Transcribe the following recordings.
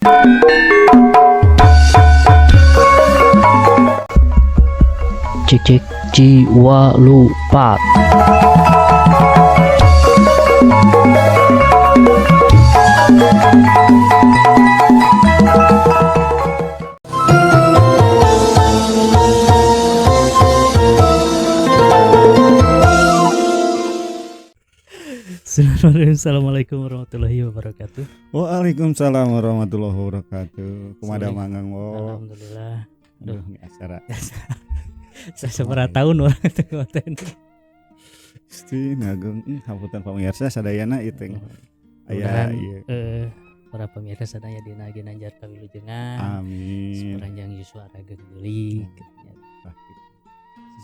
Cik cik jiwa lupa. Bismillahirrahmanirrahim. Assalamualaikum warahmatullahi wabarakatuh. Waalaikumsalam warahmatullahi wabarakatuh. Kumaha mangang wo. Alhamdulillah. Aduh, ini acara. Saya seberapa tahun orang itu konten. Gusti Agung, hapunten pamirsa sadayana ieu teh. Aya ieu. Para pemirsa sadaya dina ginanjar kawilujengan. Amin. Sepanjang yuswa ageng geulik.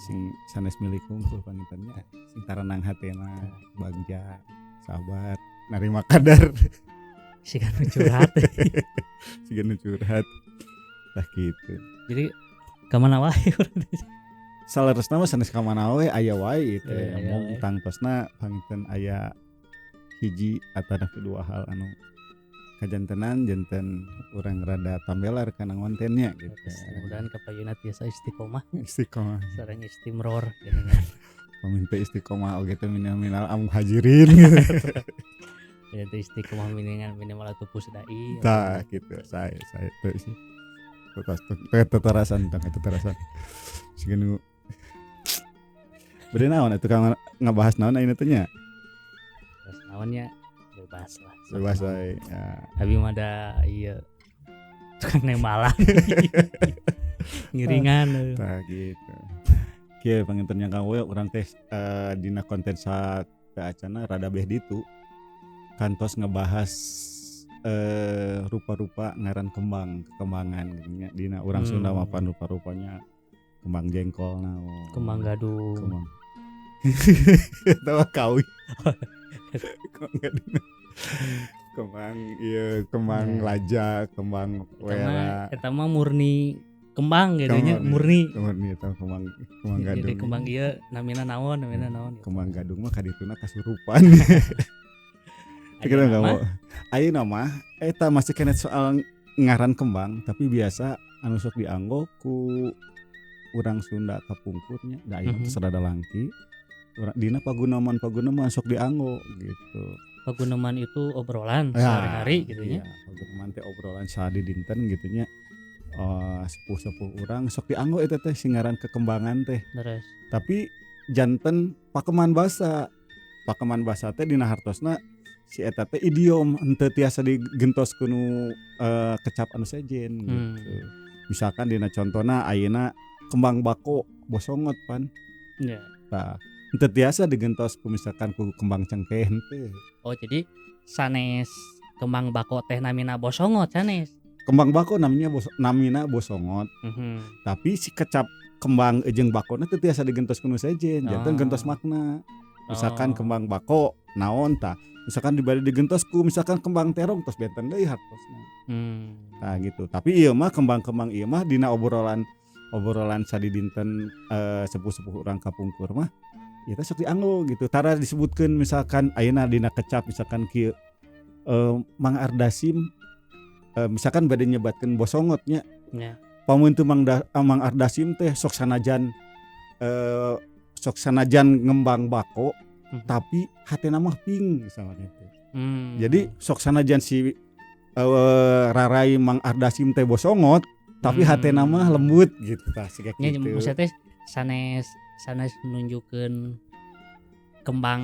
Sing sanes milik hungkul pangintennya, sing tarenang hatena, bagja, sabar, narima kadar. Siga nu curhat. Siga nu curhat. Tah kitu. Jadi ka mana wae urang teh? Saleresna mah sanes ka mana wae aya wae ieu teh. Mung tangtosna panginten aya hiji atanapi dua hal anu kajantenan janten urang rada tambelar kana kontennya gitu. Mudah-mudahan kapayuna tiasa istiqomah. Istiqomah. Sareng istimror geuningan. Paminta istiqomah oge teh minimal am hajirin gitu. Paminta istiqomah minimal minimal atuh pusdai. Tah gitu saya teh sih. Teterasan tong teterasan. Siga nu bade naon atuh kang ngabahas naon ayeuna teh nya? Bahas naon nya? Bebas lah. Bebas wae ya. Abi mah da ieu tukang nembalan. Ngiringan. Tah gitu. Kieu panginten nyangka we urang teh dina konten saacana rada beh ditu kantos ngebahas rupa-rupa ngaran kembang, kekembangan gitu nya. Dina urang Sunda mah pan rupa-rupanya kembang jengkol naon. Kembang gadung. Kembang. Eta mah kawi. Kembang gadung. Kembang ieu, kembang laja, kembang wera. Eta mah murni kembang gitu nya, murni. Murni eta kembang kembang gadung. Jadi kembang ieu namina naon, namina naon. Kembang gadung mah kadituna kasurupan. Ayeuna mah ayeuna mah eta masih kena soal ngaran kembang, tapi biasa anu sok dianggo ku urang Sunda kapungkurnya, da ayeuna teh rada langki. Urang dina paguneman-paguneman sok dianggo gitu. Paguneman itu obrolan ya, sehari-hari gitu nya. Iya, paguneman teh obrolan sadi dinten gitu nya. Sepuh-sepuh urang sok dianggo eta teh si ngaran kekembangan teh. Terus. Tapi janten pakeman basa. Pakeman basa teh dina hartosna si eta teh idiom henteu tiasa digentos ku nu kecap anu sejen gitu. Misalkan dina contona ayeuna kembang bako bosongot pan. Iya. Tah, henteu tiasa digentos ku misalkan ku kembang cengkeh henteu. Oh, jadi sanes kembang bako teh namina bosongot sanes. Kembang bako namanya namina bosongot. Tapi si kecap kembang jeung bakona teu tiasa digentos ku nu sejen, janten gentos makna. Misalkan kembang bako naon tah, misalkan dibari digentos ku misalkan kembang terong tos benten deui hartosna. Nah gitu. Tapi ieu mah kembang-kembang ieu mah dina obrolan obrolan sadidinten sepuh-sepuh urang kapungkur mah ieu teh sok dianggo gitu. Tara disebutkeun misalkan ayeuna dina kecap misalkan kieu Mang Ardasim misalkan bade nyebatkeun bosongot nya. Yeah. Pamun teu Mang Ardasim teh sok sanajan ngembang bako tapi hatena mah ping misalnya teh. Jadi sok sanajan si rarai Mang Ardasim teh bosongot tapi hatena mah lembut gitu tah siga kitu. Maksudnya teh sanes sanes nunjukkeun kembang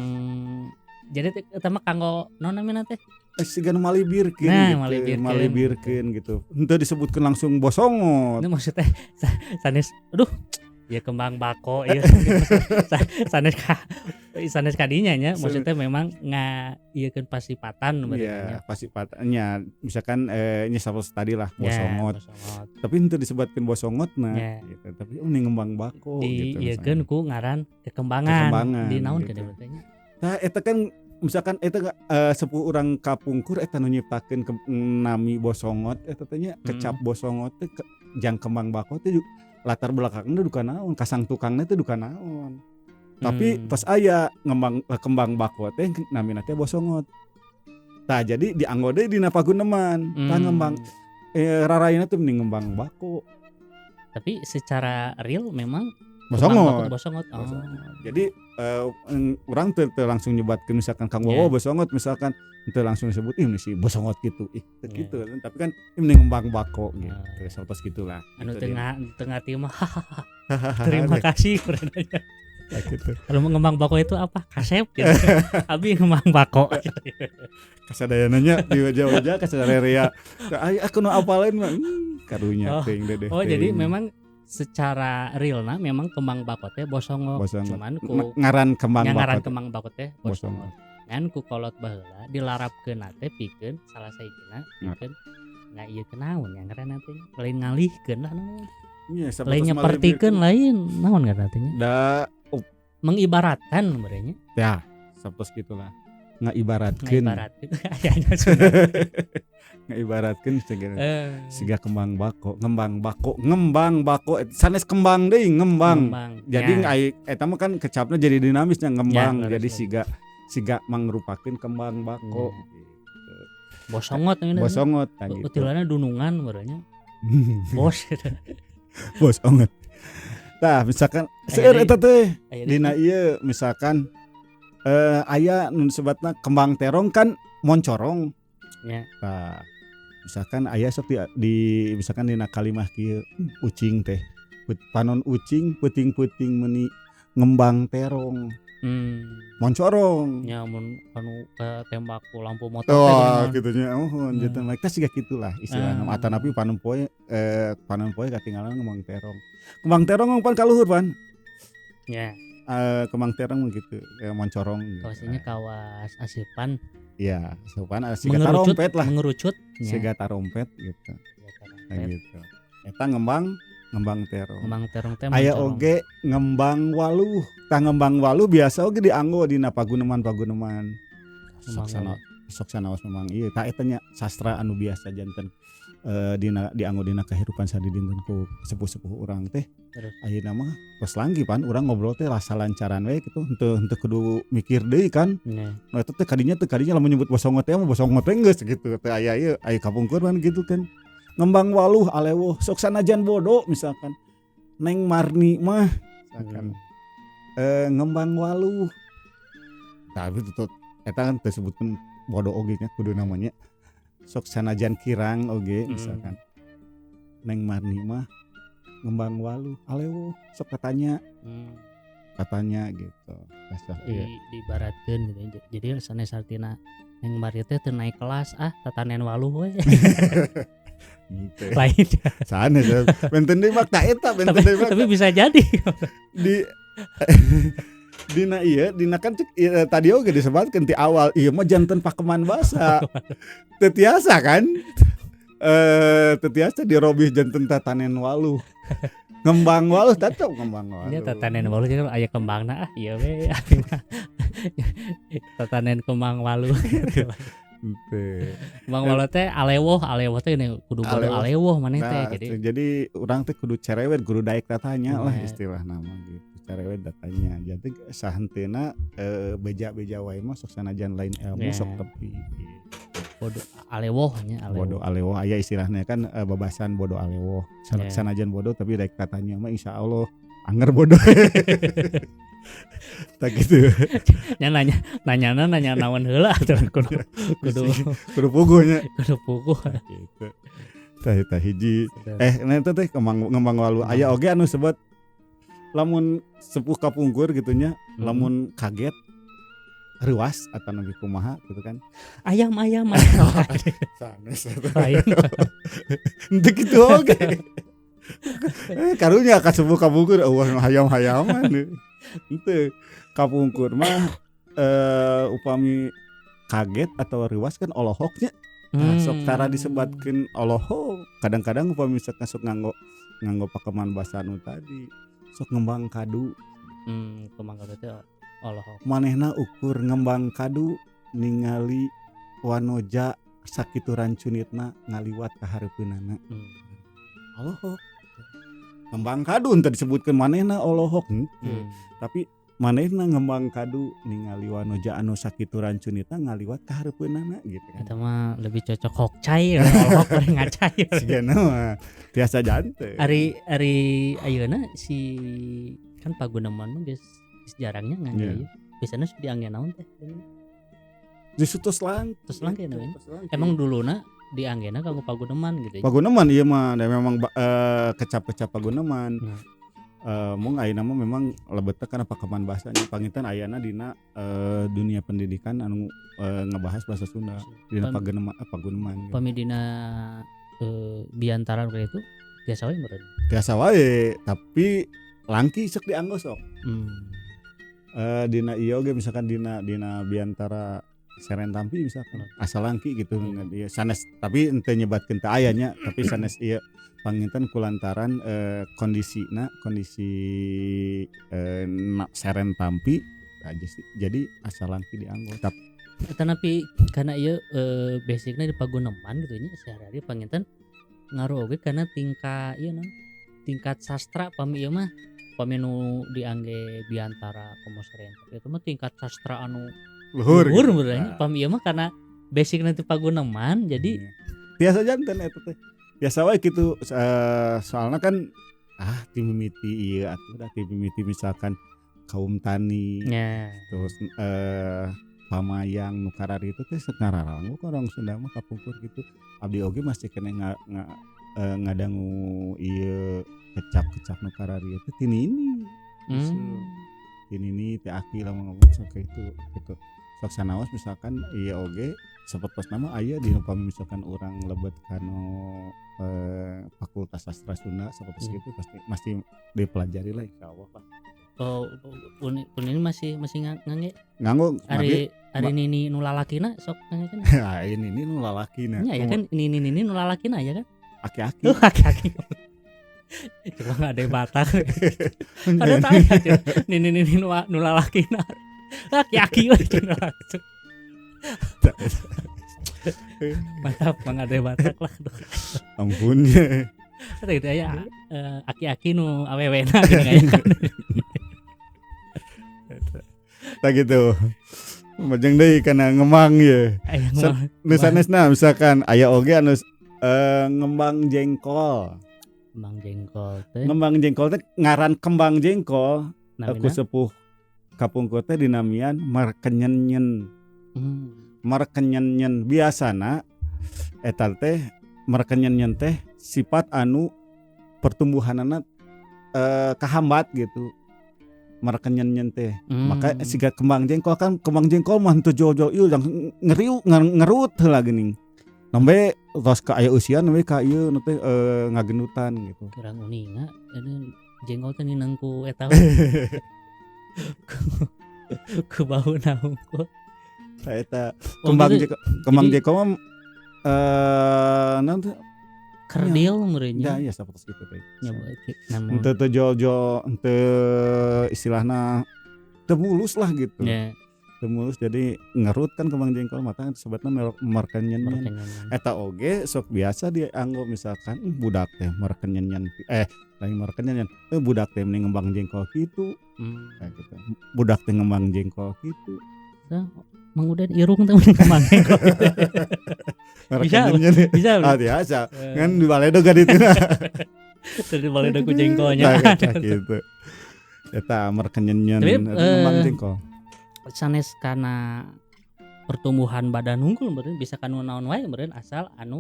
jadi eta mah kanggo naon namina teh? Siga nu malibirkeun nah, gitu, malibirkeun gitu. Henteu disebutkeun langsung bosongot. Ini maksudnya sanes aduh ya kembang bako ya sanes ka sanes kadinya nya maksudnya memang ngaieukeun pasipatan berarti. Iya, pasipatannya misalkan nya sapertos tadi lah bosongot. Ya, bosongot. Tapi henteu disebutkeun bosongotna ya. Gitu. Tapi ini ngembang bako gitu. Diieukeun ku ngaran kekembangan. Di naon gitu. Gede nya. Tah eta kan misalkan eta sepuh urang kapungkur eta nu nyiptakeun nami bosongot eta teh nya kecap bosongot teh jang kembang bako teh latar belakangna duka naon, kasang tukangna teh duka naon. Tapi tos aya ngembang kembang bako teh namina teh bosongot. Tah jadi dianggo deui dina paguneman. Tah ngembang Raraina teh mending ngembang bako. Tapi secara real memang bosongot. Bosongot. Oh. Jadi orang teu langsung nyebatkeun misalkan Kang Wowo bosongot misalkan teu langsung disebut ih si bosongot gitu. Ih teu gitu. Tapi kan ini ngembang bako gitu. Satos gitulah. Anu tengah teu mah. Terima kasih kurenanya. Gitu. Kalau ngembang bako itu apa? Kasep gitu. Abi ngembang bako. Kasadayananya di wajah-wajah kasadarea. Ai aku nu apaleun mah karunya teuing dedeh. Oh, jadi memang secara realna memang kembang bako teh bosongot. Cuman ku ngaran kembang bako. Ngaran kembang bako teh bosongot. Ngan ku kolot baheula dilarapkeun teh pikeun salah sahijina pikeun nga ieu kenaon nya ngaranna teh lain ngalihkeun lah naon. Lain nyepertikeun lain naon ngaranna teh nya. Da mengibaratkan sebenarnya. Ya, satos gitulah. Ngaibaratkeun. Ayahnya sudah. Ngaibaratkeun siga kembang bako, ngembang bako, ngembang bako sanes kembang deui ngembang. Jadi ya. Eta mah kan kecapna jadi dinamisnya ngembang ya, jadi siga mangrupakeun kembang bako. Ya. Gitu. Bosongot ini. Bosongot tah gitu. Utilana dunungan merenya. Bos gitu. Bosongot. Tah misalkan seueur eta teh dina ieu misalkan aya nu disebutna kembang terong kan moncorong. Ya. Tah misalkan aya sok di misalkan dina kalimah kieu ucing teh. Panon ucing peuting-peuting meuni ngembang terong. Moncorong. Ya mun anu tembak ku lampu motor teh. Oh, kitu nya muhun janten mah siga kitulah istilahna. Atanapi panon poe katinggalan ngembang terong. Kembang terong pan kaluhur pan. Ya. Kembang terong gitu, moncorong gitu. Kawasnya kawas asupan. Iya, asupan siga tarompet lah. Mengerucut. Siga tarompet gitu. Nah, gitu. Eta ngembang terong. Ngembang terong teh aya oge ngembang waluh. Tah ngembang waluh biasa oge dianggo dina paguneman-paguneman. Sok sanaos memang ieu tah eta nya sastra anu biasa janten dina dianggo dina kahirupan sadidinten ku sepuh-sepuh urang teh. Ayeuna mah geus langgi pan urang ngobrol teh rasa lancaran we kitu henteu kudu mikir deui kan. Nah eta teh kadinya lamun nyebut bosongot teh mah bosongot teh geus kitu teh aya ieu aya kapungkur pan gitu kan. Ngembang waluh alewoh sok sanajan bodoh misalkan Neng Marni mah misalkan ngembang waluh tapi tutut eta kan disebutkeun bodoh oge nya kudu namanya sok sanajan kirang oge misalkan Neng Marni mah ngembang waluh alewoh sok katanya katanya gitu diibaratkeun gitu jadi sanes artina Neng Marni teh teu naik kelas ah tatanen waluh we. Lain sanes benten deui mah ta eta benten deui mah tapi bisa jadi di dina ieu dina kan cek tadi oge disebatkeun ti awal ieu mah janten pakeman basa teu tiasa kan teu tiasa dirobih janten tatanen waluh ngembang waluh tetep ngembang waluh nya tatanen waluh jadi aya kembangna ah ieu we abi mah tatanen kembang waluh gitu. Bang waluh teh alewoh teh ini kudu bodoh alewoh maneh teh jadi urang teh kudu cerewet kudu daek tatanya lah istilah nama gitu cerewet datanya jadi sahenteuna beja-beja wae mah sok sanajan lain ilmu sok tepi bodoh alewoh nya alewoh bodoh alewoh aya istilahnya kan babasan bodoh alewoh sanajan bodoh tapi daek tatanya mah insyaallah anger bodoh. Tak gitu. Nya nanya naon heula atuh kudu puguh nya. Kudu puguh. Gitu. Tah hiji. Nah teh ngembang waluh. Aya oge anu sebut lamun sepuh kapungkur gitu nya, lamun kaget reuas atau nepi kumaha gitu kan. Ayam. Sanes. Lain. Henteu kitu oge. Karunya ka sepuh kapungkur eueuh hayam-hayaman. Henteu kapungkur mah upami kaget atau reuas kan olohok nya. Nah, sok tara disebatkeun olohok. Kadang-kadang upami misalkan sok nganggo pakeman basa nu tadi, sok ngembang kadu. Kembang kadu teh olohok. Manehna ukur ngembang kadu ningali wanoja sakitu rancunitna ngaliwat ka hareupeunana. Olohok. Ngembang kadu henteu disebutkeun manehna olohok. Tapi Manehna ngembang kadu ningali wanoja anu sakitu rancunita ngaliwat ka hareupeunana gitu kan. Eta mah lebih cocok hokcai hok bari ngacai. Sigana mah tiasa janten. Ari ari ayeuna si kan paguneman mah geus jarangnya ngangge ieu. Biasana sok diangge naon teh? Justru tos lang. Tos lang kayaknya. Emang duluna dianggena kanggo paguneman gitu. Paguneman ieu mah da memang kecap-kecap paguneman. Mung ayeuna mah memang lebetna kana pakeman bahasanya panginten ayana dina dunia pendidikan anu ngebahas bahasa Sunda dina paguneman gitu. Pami dina biantara kayak itu biasa wae meureun. Biasa wae tapi langki sok dianggo sok. Dina ieu oge misalkan dina biantara Serentampi misalkan asal langki gitu ieu sanes tapi henteu nyebatkeun teu aya nya tapi sanes ieu panginten kulantaran kondisina kondisi Serentampi aja sih jadi asal langki dianggo tapi eta napi kana ieu basicna di paguneman gitu nya sehari-hari panginten ngaruh oge kana tingkat ieu naon tingkat sastra pami ieu mah pami nu diangge biantara komo Serentampi itu mah tingkat sastra anu luhur gitu. Nah. Pami ieu mah karena basic nanti paguneman jadi biasa janten eta teh. Biasa wae kitu soalna kan ti mimiti ieu atuh da ti mimiti misalkan kaum tani. Yeah. Terus pamayang nu karari itu teh ngararanggo ka orang Sunda mah kapungkur gitu. Abdi oge masih keneh ngadangu ieu kecap-kecap nu karari itu ti nini. Ti nini ti aki lamun ngomong sok itu gitu. Sok sanaos misalkan ieu oge sapertos nama aya di upami misalkan urang lebet kanu Fakultas Sastra Sunda sapertos gitu pasti masih dipelajari lah insyaallah lah. Oh, un ini masih ngangge? Nganggo. Ari ari nini nu lalakina sok ngangge kan? Ah, ini nu lalakina. Nya ya kan ini nini nu lalakina ya kan? Aki-aki. Oh, aki-aki. Cuma enggak ada Batak. Ada tanya nini nini nu lalakina. Aki-aki we cenah langsung. Mantap Mang Ade Batak lah. Ampun ya. Kata gitu ya aki-aki nu awewena gitu kayaknya kan. Tah gitu. Majeng deui kana ngemang ye. Nu sanesna misalkan aya oge anu ngembang jengkol. Kembang jengkol teh. Ngembang jengkol teh ngaran kembang jengkol aku sepuh kapungkur teh dinamian markenyen-nyen. Markenyen-nyen biasana eta teh markenyen-nyen teh sifat anu pertumbuhanana kahambat gitu. Markenyen-nyen teh. Maka siga kembang jengkol kan kembang jengkol mah henteu jol-jol ieu ngeriu ngerut heula geuning. Nembe tos ka aya usia nembe ka ieu nu teh ngagendutan gitu. Kurang uninga ini jengkol teh ninang ku eta. Ku bau naung ku. Eta kembang jengkol kembang jengkol mah naon teh kerdil meureun nya. Ya sapertos kitu teh. Henteu teu jol-jol henteu istilahna teu mulus lah gitu. Yeah. Teu mulus jadi ngerut kan kembang jengkol mata sebetna markenyen. Eta oge sok biasa dianggo misalkan budak teh markenyen lain markenyen budak teh mending ngembang jengkol kitu. Kayak gitu. Budak teh ngembang jengkol kitu. Tah Mang Uden irung teh mending ngembang jengkol. Bisa, bisa. Ah biasa. Kan di baledog kan itu. Dari baledog ku jengkolnya. Nah, gitu. Eta markenyen ngembang jengkol. Sanes kana pertumbuhan badan hungkul meureun bisa kanu naon wae meureun asal anu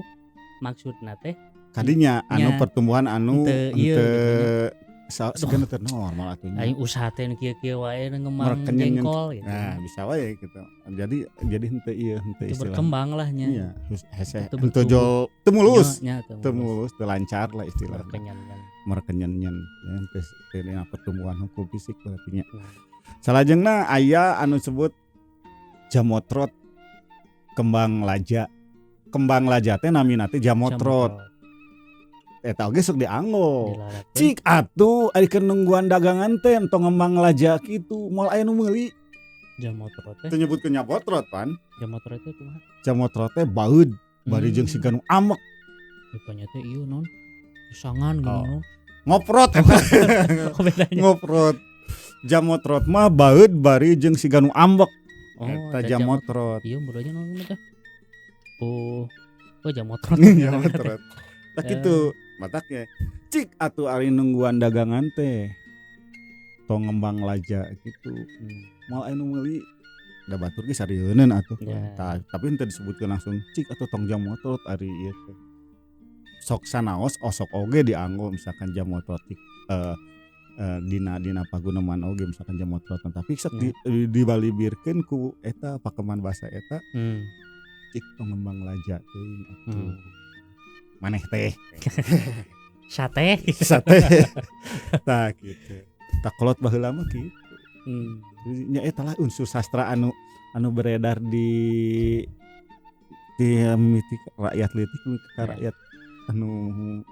maksudna teh kadinya anu pertumbuhan anu henteu segana teu normal atuh nya. Aing usaha teh kieu-kieu wae ngembang jengkol gitu. Nah, bisa wae gitu. Jadi henteu ieu henteu istilah. Berkembang lah nya. Iya, hese henteu jol teu mulus. Teu mulus, teu lancar lah istilahnya. Markenyen-nyen ya teu pertumbuhan hukum fisik berarti nya. Salajengna aya anu sebut jamotrot kembang laja. Kembang laja teh namina teh jamotrot. Eta oge sok dianggo. Cik atuh ari keur nungguan dagangan teh entong ngembang laja kitu moal aya nu meuli. Jamotrot teh. Teu nyebutkeun jamotrot pan. Jamotrot teh kumaha? Jamotrot teh baeud bari jeung siga nu amek. Rupanya teh ieu non pisangan gitu. Ngoprot eta. Ngoprot. Jamotrot mah baeud bari jeung siga nu ambek. Oh, eta jamotrot. Iya, mulanya naon teh? Oh, jamotrot. Jamotrot. Tah kitu, mataknya. Cik atuh ari nungguan dagangan teh. Tong ngembang laja gitu. Moal anu meuli da batur ge sarieun atuh. Yeah. Tapi henteu disebutkeun langsung cik atuh tong jamotrot ari ieu teh. Sok sanaos osok oge dianggo misalkan jamotrot dina paguneman oge misalkan jamotrot, tapi sok dibalibirkeun ku eta pakeman bahasa eta. Cik tong ngembang laja teuing atuh. Maneh teh. Sate. Sate. Tah kitu. Tak kolot baheula mah kitu. Nya eta lah unsur sastra anu beredar di mitik rakyat leutik ka rakyat anu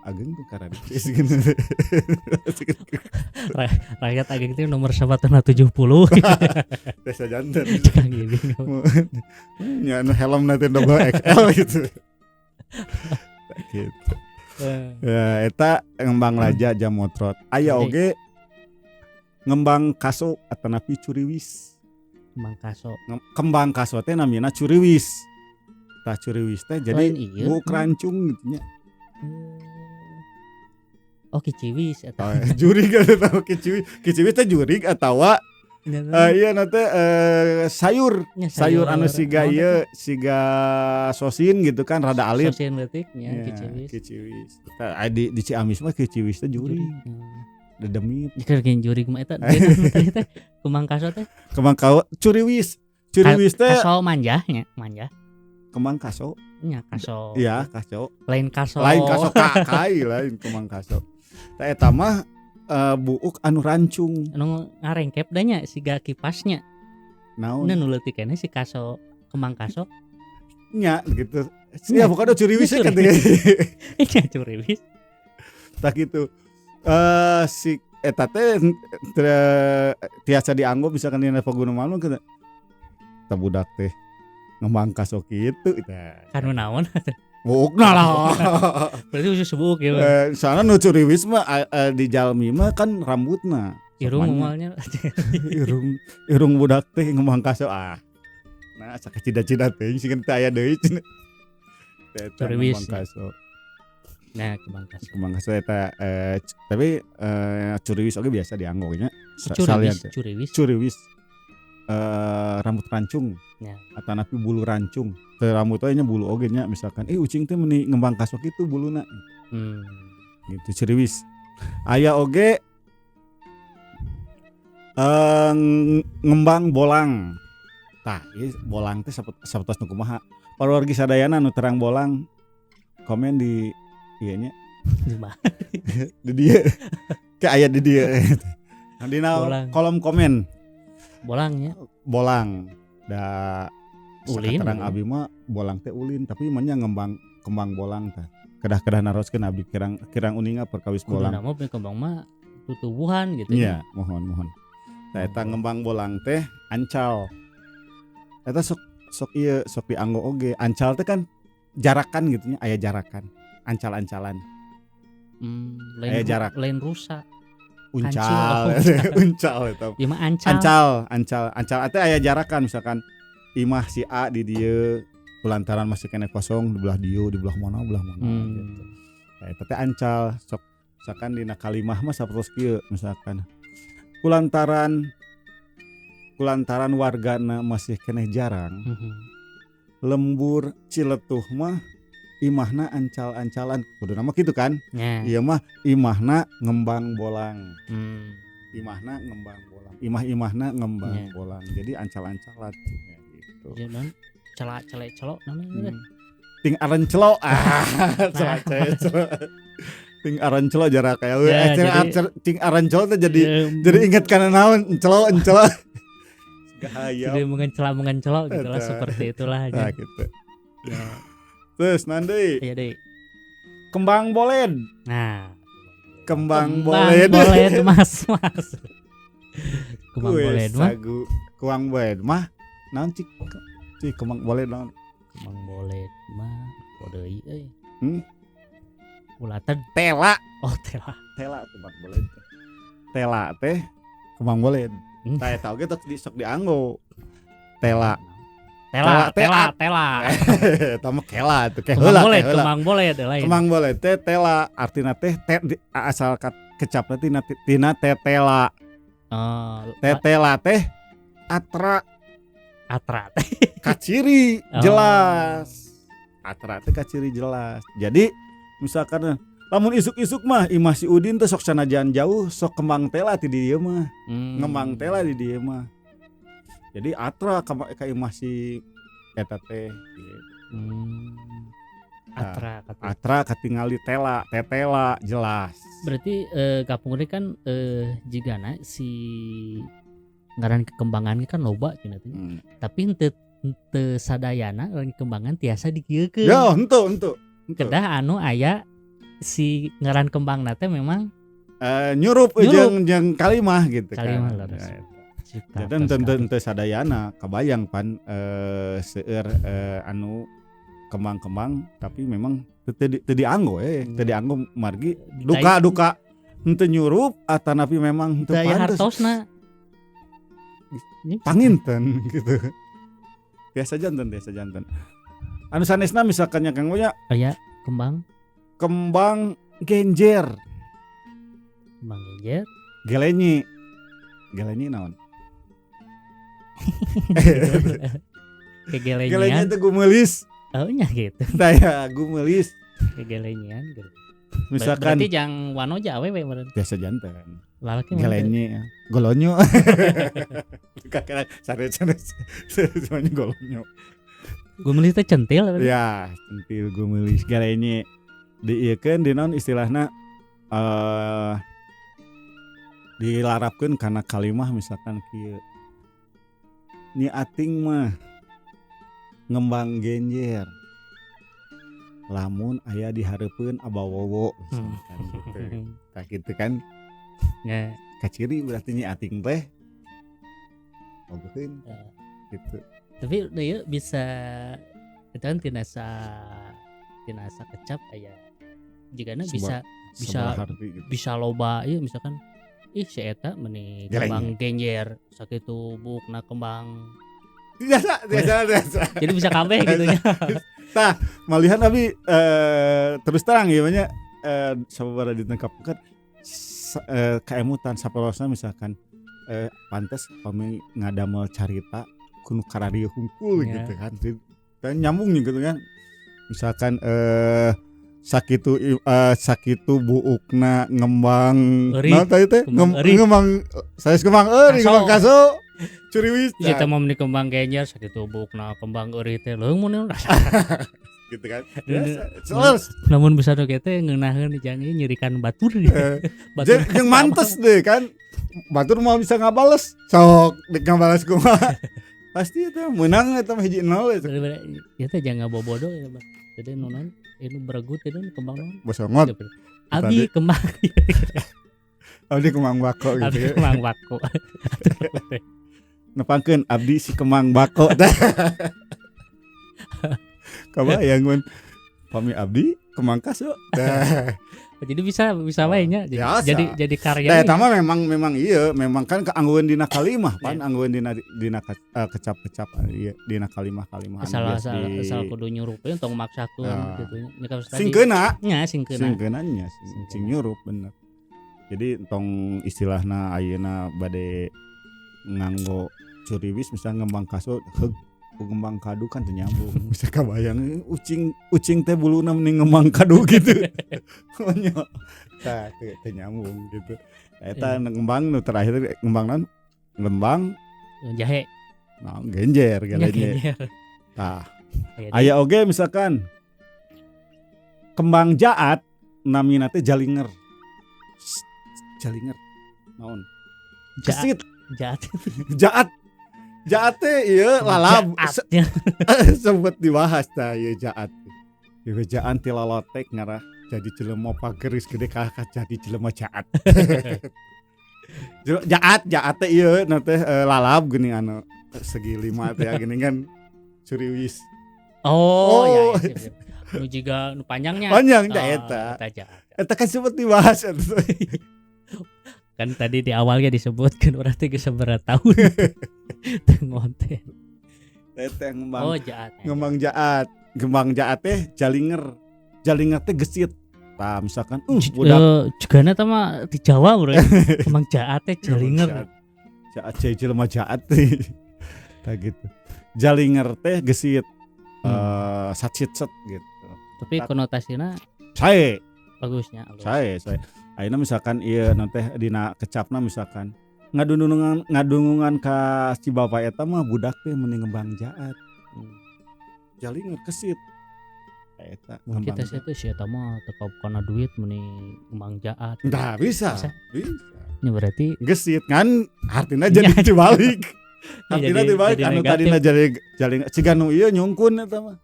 ageng tuh karadieu gitu. Rakyat ageng itu nomor 170. Desa janten. Nya anu helm nanti double XL gitu. Gitu. Ya eta ngembang laja jamotrot. Aya oge ngembang kaso atanapi curiwis. Kembang kaso. Kembang kaso teh namina curiwis. Tah curiwis teh jadi buuk rancung gitu nya. Oh kiciwis eta. Oh, jurig atau kiciwis. Kiciwis teh jurig atawa iya nanti sayur. Ya, sayur anu siga ieu siga sosin gitu kan rada alit. Sosin leutik nya kiciwis. Kiciwis. Tah di Ciamis mah kiciwis teh jurig. Dedemit. Keur jurig mah eta teh kembang kaso teh. Kembang kaso curiwis. Curiwis teh kaso manjah nya, manjah. Kembang kaso. Nya kaso. Iya, kaso. Lain kaso. Lain kaso kakai, lain kembang kaso. Tah eta mah buuk anu rancung. Anu ngarengkep da nya siga kipasnya. Naon? Nu leutik keneh si kaso kembang kaso. Nya gitu. Ya pokoknya curiwis kan teh. Nya curiwis. Tah kitu. Si eta teh tiasa dianggo misalkan dina paguneman mah teh budak teh ngembang kaso kitu teh. Kanu naon? Buukna lah. Berarti khusus buuk ya. Soalna nu curiwis mah di jalmi mah kan rambutna. Irung moalnya. Irung budak teh ngembang kaso ah. Nah sakacida-cida teh sieun teh aya deui cenah. Curiwis. Kembang kaso. Nah, kembang kaso. Kembang kaso eta tapi curiwis oge biasa dianggo nya. Curiwis. Curiwis. Rambut rancung. Ya. Atanapi bulu rancung. Teu rambut we nya bulu oge nya misalkan ucing teh meuni ngembang kaso kitu buluna. Gitu curiwis. Aya oge ngembang bolang. Tah, ieu bolang teh sapertos nu kumaha. Pawargi sadayana nu terang bolang komen di ieu nya. Di mana? Di dieu. Ke aya di dieu. Dina kolom komen. Bolangnya. Bolang. Da ulin. Terang abi mah bolang teh ulin tapi mah nya ngembang kembang bolang tah. Kedah-kedah naroskeun abdi kirang uninga perkawis bolang. Kudu nama kembang mah tutubuhan gitu. Iya, mohon. Tah eta ngembang bolang teh ancal. Eta sok ieu sok dianggo oge. Ancal teh kan jarakan gitu nya, aya jarakan. Ancal-ancalan. Lain jarak. Lain rusa. Uncal. Uncal eta. Ieu mah ancal. Ancal teh aya jarakan misalkan imah si A di dieu kulantaran masih keneh kosong di belah dieu, di belah mana gitu. Nah, eta teh ancal sok misalkan dina kalimah mah sapertos kieu misalkan. Kulantaran wargana masih keneh jarang. Lembur Ciletuh mah imahna ancal-ancalan kudu nama kitu kan. Ieu mah imahna ngembang bolang. Imahna ngembang bolang. Imah-imahna ngembang bolang. Jadi ancal-ancalan gitu. Jadi non celak celek celok namanya. Ting aran celok. Ah, celak celek celok. Ting aran celok jarak kayak ting aran celok teh jadi ingat kana naon celok celok. Gaya. Jadi mengencelak-mengencelok gitulah seperti itulah aja. Nah, gitu. Ya. Terus nanti. Iya deh. Kembang boled. Nah, kembang boled. Boled mas. Kembang boled mah. Kembang boled mah. Naon cik? Cik kembang boled naon? Kembang boled mah deui euy. Ulatan tela. Oh, tela. Tela kembang boled. Tela teh Kembang boled. Tah eta oge tos sok dianggo. Tela. Tela, tela, tela. Eta mah kela atuh, Kembang boled, kembang boled lain. Kembang boled teh tela, artina teh asal kecapna tina tetela. Oh, tetela teh atra. Atra kaciri jelas. Atra teh kaciri jelas. Jadi misalkan lamun isuk-isuk mah imah si Udin teh sok sanajan jauh sok kembang tela ti di dieu mah. Ngembang tela di dieu mah. Jadi atra ka imah si eta teh gitu. Atra atra katingali tela, tetela jelas. Berarti kapungkur kan jigana si ngaran kekembangan kan loba cenah teh. Tapi henteu sadayana ngaran kembangan tiasa dikieukeun. Ya, henteu. Kedah anu aya si ngaran kembangna teh memang nyurup jeung kalimah gitu kalimah kan. Leres. Jadi henteu sadayana kabayang pan seueur anu kembang-kembang tapi memang teu dianggo teu dianggo margi duka-duka henteu nyurup atanapi memang henteu pantes. Hartosna. Panginten gitu. Biasa janten. Anu sanesna misalkan nya Kang nya aya kembang. Kembang genjer. Kembang genjer. Gelenyi. Gelenyi naon? Kegelenyian. Gelenyi itu gumelis. Oh nya gitu. Saya gumelis. Kegelenyian gitu. Misalkan berarti jang wanoja awewe meureun. Biasa janten. Lalaki gelenyi golonyo. Kakek sare-sare semuanya golonyo. Gumelis teh centil. Ya, centil gumelis gelenyi. Diieukeun di naon istilahna dilarapkeun kana kalimah misalkan kieu. Nyi ating mah ngembang genjer. Lamun aya dihareupeun abawowo misalkan gitu. Tah kitu kan. Ya. Kaciri berarti nyi ating teh ogeun gitu. Tapi deui bisa itu kan tinasa kecap aya jigana bisa bisa gitu. Bisa loba ieu misalkan ih si eta meuni kembang genjer sakitu buukna kembang biasa. Jadi bisa kabeh gitu nya. Tah, malihan abi terus terang ieu nya sababaraha dinten kapungkur kaemutan saperosna misalkan pantes pami ngadamel carita kuno kararieu hungkul yeah. Gitu kan. Dan nyambung gitu kan. Misalkan sakitu buukna ngembang naon tadi teh ngembang sanes kembang euy kembang kaso curiwis ieu teh mah kembang genjer sakitu buukna kembang euy teh leung mun gitu kan. Namun bisa teh ngeunaheun jang ieu nyerikan batur. Batur jeung mantes deh kan. Batur mau bisa ngabales sok dek ngabales kumaha. Pasti itu menang eta mah 1-0 itu. Ieu teh jangan ngabobodo ya Bang. Jadi nonon ini beregut itu kembang naon? Bosongot. Abi kembang. Abdi kembang bako gitu. Abdi kembang bako. Nepangkeun abdi si kembang bako. Kabayang mun pami abdi kembang kaso. Jadi bisa wae nya. Jadi karya. Nah, eta mah memang iya, memang kan keangguan dina kalimah pan, angguan dina kecap-kecap ieu dina kalimah-kalimah. Asal kudu nyurupeun tong maksakeun kitu nya. Singkeuna. Nya singkeuna. Singkeuna nya sing nyurup bener. Jadi tong istilahna ayeuna bade nganggo curiwis misalnya ngembang kaso heug ngembang kadu kan teu nyambung. Bisa kabayang ucing teh buluna mending ngembang kadu gitu. Nya. Tah teu nyambung gitu. Eta ngembang nu terakhir ngembang naon? Ngembang jahe. Nah, genjer gelenye. Tah. Aya oge misalkan kembang jaat namina teh jalinger. Jalinger. Naon? Kesit. Jaat. Jaat. Jaat teh ieu lalab sempet dibahas tah ieu jaat. Dibejaan ti lolotek ngarah jadi jelema pageris gede kalah jadi jelema jaat. Jaat teh ieu na teh lalab geuning anu segi lima teh geuning kan curiwis. Oh, ya. Nu jiga nu panjangnya. Panjang tah eta. Eta kan sempet dibahas eta. Kan tadi di awalnya disebutkan urang teh geus sabaraha tahun teu ngonten. Teh ngembang. Oh, jaat. Ngembang jaat. Ngembang jaat teh jalinger. Jalinger teh gesit. Tah misalkan budak jugana teh mah di Jawa bro. Kembang jaat teh jalinger. Jaat jelema jaat teh. Tah gitu. Jalinger teh gesit. Sacit-set gitu. Tapi konotasina sae bagusnya. Sae. Ayeuna misalkan ieu teh dina kecapna misalkan ngadunungan ka si bapak eta mah budak teh mending ngembang jaat. Jalinger kesit. Eta ngembang. Kita sih si eta mah teu kana duit mending ngembang jaat. Nah, bisa. Ini berarti gesit kan artinya jadi dibalik. Artinya dibalik anu tadina jadi jaling siga nu ieu nyungkun eta mah.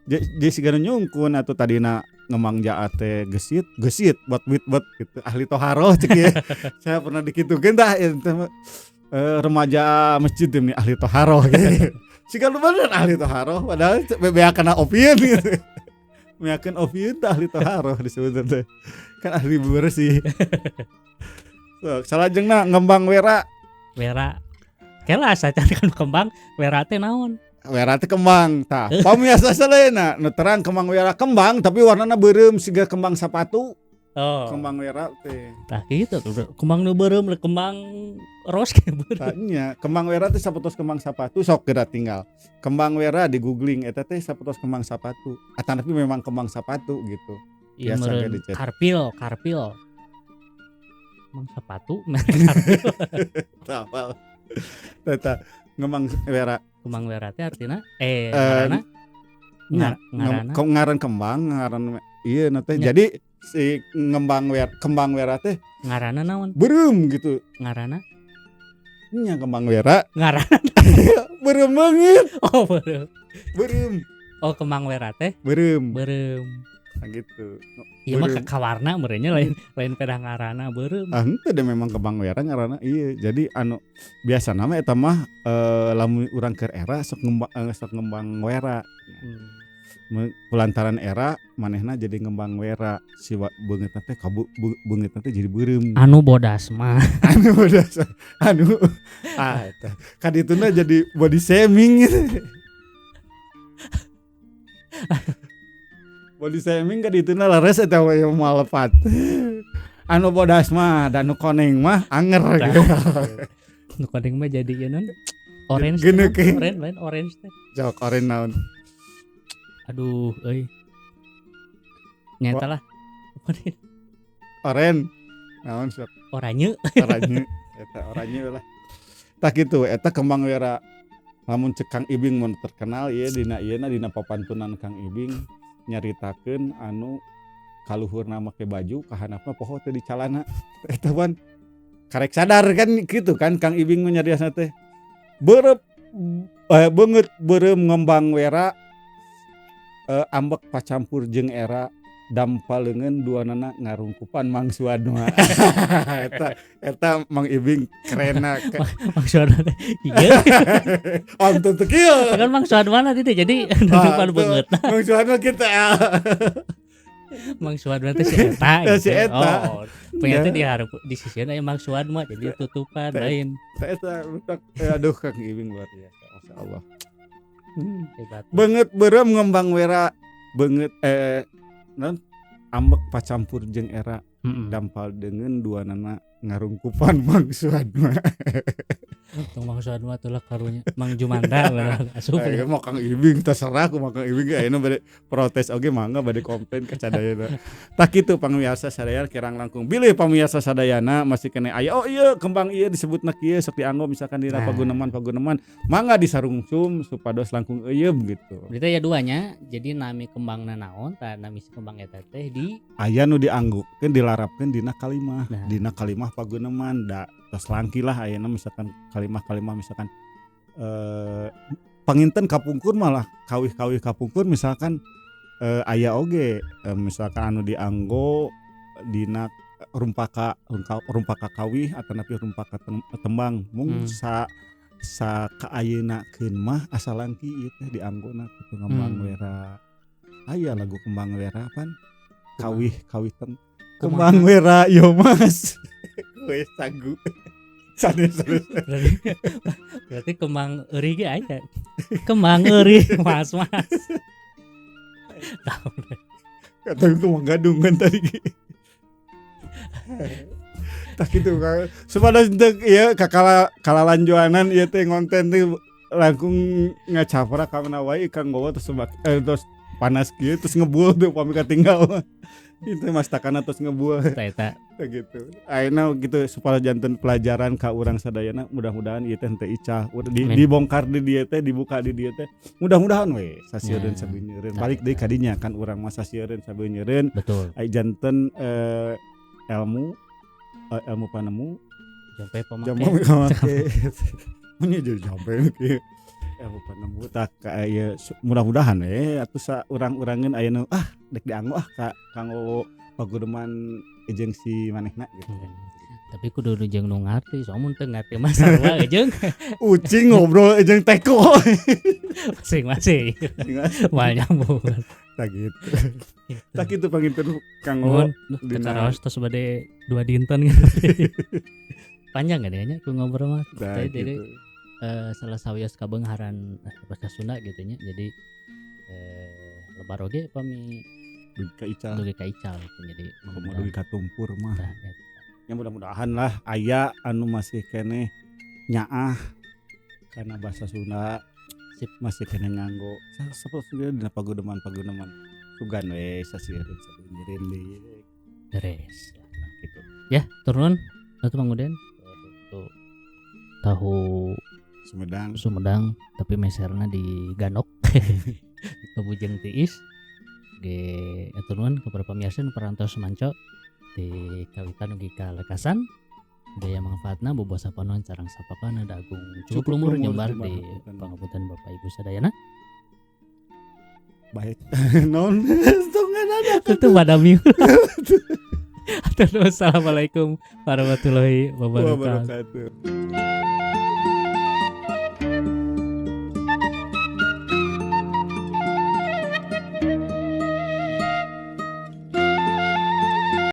Jadi siga nu nyungkun atau tadina ngembang jaat teh gesit buat buat gitu ahli toharoh cek ya. Saya pernah dikitukeun tah remaja masjid ini ahli toharoh gitu. Siga nu bener ahli toharoh padahal bea kana opieun gitu. Meakeun opieun teh ahli toharoh disebut teh. Kan ahli bersih. So, salajengna ngembang wera. Wera. Kela asa kan kembang wera teh naon? Wera teh kembang tah. Pamiasa sadayana nu terang kembang wera kembang tapi warnana beureum siga kembang sapatu. Oh. Kembang wera teh. Tah kitu tuh. Kembang nu beureum kembang ros ke beureum. Tah nya, kembang wera teh sapertos kembang sapatu sok geura tinggal. Kembang wera di googling eta teh sapertos kembang sapatu. Atanapi memang kembang sapatu gitu. Biasa ge dicet. Karpil. Kembang sepatu merek karpil. Tah apal. Eta ngembang wera. Kembang wera teh artina ngaranna ngaran kembang ngaran ieu na teh. Jadi si ngembang wera kembang wera teh ngaranna naon? Beureum gitu. Ngaranna? Nya kembang wera. Ngaranna beureum beungit. Oh, beureum. Beureum. Oh, kembang wera teh beureum. Beureum. Nah gitu. Ieu mah kawarna meureunnya lain pedah ngaranna beureum. Ah henteu deh memang kembang wera ngaranna ieu. Jadi anu biasana mah eta mah lamun urang keur era sok ngembang wera. Kulantaran era manehna jadi ngembang wera si beungeutna teh beungeutna teh jadi beureum. Anu bodas mah. Anu bodas. Anu ah eta. Kadituna jadi body shaming gitu. Body shaming kadituna leres eta we moal lepat. Anu bodas mah dan nu koneng mah anger gitu. Nu koneng mah jadi ieu naon? Orange. Orange lain orange teh. Jok orange naon? Aduh euy. Nyata lah. Oren. Naon sok? Oranye. Oranye. Eta oranye lah. Tah kitu eta kembang wera. Lamun cek Kang Ibing mun terkenal ieu dina ieuna dina papantunan Kang Ibing nyaritakeun anu kaluhurna make baju kahanapna poho teh di calana. Eta wan karek sadar kan kitu kan Kang Ibing mah nyariosna teh. Beureup beungeut beureum ngembang wera ambek pacampur jeung era dampa leungeun duanana ngarungkupan Mang Suadma. Eta Mang Ibing kerena Mang Suadma teh ieu. Om teu kieu. Kan Mang Suadma teh jadi nungkupan beungeutna. Mang Suadma kita. Mang Suadma teh si eta. Si eta. Oh, ternyata di hareup di sisieun aya Mang Suadma jadi tutupan lain. Eta aduh Kang Ibing luar biasa. Masyaallah. Hebat. Beungeut beureum ngembang wera beungeut non ambek pacampur jeung era dampal deungeun duanana ngarungkupan Mang Suadma. Tong Mang Suadma tulah karunya Mang Jumanda asup. Mau Kang Ibing terserah ku Mang Kang Ibing ayeuna bade protes oge mangga bade komplain ka sadayana. Tah kitu pamiarsa sadayana kirang langkung. Bilih pamiarsa sadayana masih kene aya oh ieu kembang ieu disebutna kieu sok dianggo misalkan dina paguneman-paguneman mangga disarungsum supados langkung euyeum gitu. Berarti aya duanya jadi nami kembangna naon tah nami si kembang eta teh di aya nu dianggokeun dilarapkeun dina kalimah. Nah. Dina kalimah paguneman da tos langki lah ayeuna misalkan kalimah-kalimah misalkan panginten kapungkur malah kawih-kawih kapungkur misalkan aya oge misalkan anu dianggo dina rumpaka kawih atanapi rumpaka tembang mung sa kaayeunakeun mah asa langki ieu teh dianggona kitu ngembang wera. Aya lagu kembang wera pan kawih kawih teng kembang wera yo Mas. We sagu. Sanes sanes. Berarti kembang euri ge aya. Kembang euri mas mas. Kata kembang gadung kan tadi. Tak gitu kan. Supaya teu ieu kakala kalalanjuanan ieu teh ngonten teh langkung ngacaprak ka mana wae Kang Bowo terus terus panas kieu terus ngebul tuh pami katinggal. Itu mas takana terus ngebul. Eta gitu. Ayeuna gitu supaya janten pelajaran ka urang sadayana, mudah-mudahan ieu teh henteu icah. Dibongkar di dieu teh, dibuka di dieu teh. Mudah-mudahan we sasiereun sabeunyereun. Balik deui ka dinya kan urang mah sasiereun sabeunyereun. Betul. Ai janten ilmu ilmu panemu jampe pamake. Jampe pamake. Mun jadi jampe kieu. Ilmu panemu tah ka ieu mudah-mudahan we atuh sa urang-urangeun aya nu dek dianggo ka kanggo pagudeman jeung si manehna gitu. Tapi kudu jeung nu ngarti, soalnya mun teu ngarti mah sarua jeung ucing ngobrol jeung teko. Masing-masing. Moal nyambung. Tah gitu. Tah kitu panginten Kang Wo. Dina tos bade 2 dinten gitu. Panjang gak nya ku ngobrol mah. Jadi salah sawios kabeungharan bahasa Sunda gitu nya. Jadi lebar oge pami dugi ka ical. Dugi ka ical gitu. Jadi komo dugi ka tumpur mah. Ya mudah-mudahan lah aya anu masih keneh nyaah karena bahasa Sunda sip masih keneh nganggo. Sapertos dina pagudeman-pagudeman sugan we sasiereun sabeunyereun deui. Beres. Gitu. Ya, turun atuh Mang Uden. Tuh tahu Sumedang tapi meserna di Ganok. Kebujeng tiis. Ge atur nuhun kepada pemirsa nu parantos manco di kawitan ugi ka lekasan. Daya manfaatna bobosa panon carang sapakana dagung cukup lumur nyebar di pangapunten Bapak Ibu sadayana. Baik. Non ada itu badami. Assalamualaikum warahmatullahi wabarakatuh.